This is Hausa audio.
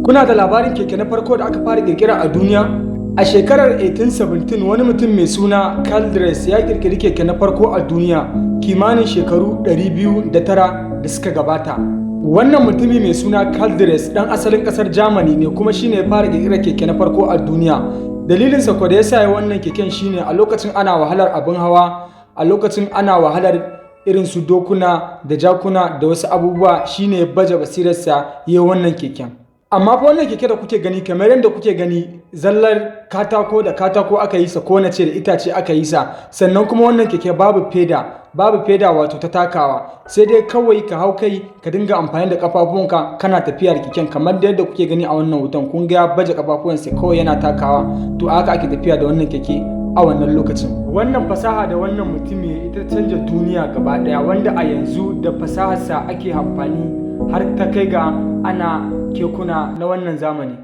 Kuna da labarin keke na farko da aka fara kirkira a duniya? A shekarar 1817, wani mutum mai suna Karl Drais ya kirkiri keke na farko a duniya, kimanin shekaru 209 da suka gabata. Wannan mutumi mai suna Karl Drais dan asalin kasar Germany ne, kuma shine ya fara kirkirar keke na farko a duniya. Dalilinsa ko da ya sa ya wannan keken shine a lokacin ana wahalar abin hawa, a lokacin ana wahalar irin su dokuna da jakuna da wasu abubuwa, shine ya baje basirarsa ya yi wannan keken. Amma fa wannan keke da kuke gani, kamar yadda kuke gani, zallar katako da katako aka yi sa, ko na ce da itace aka yi sa. Sannan kuma wannan keke babu feda, babu feda wato ta takawa, sai dai kawai ka hau kai ka dinga amfani da kafafuwanka kana tafiya da keken, kamar da yadda kuke gani a wannan hoton. Kun ga ya baje kafafuwansa kawai yana takawa. To, haka ake tafiya da wannan keke a wannan lokacin. Wannan fasaha da wannan mutum ya ita canja duniya gaba daya, wanda a yanzu da fasaharsa ake amfani har ta kai ga ana kekuna na wannan zamani.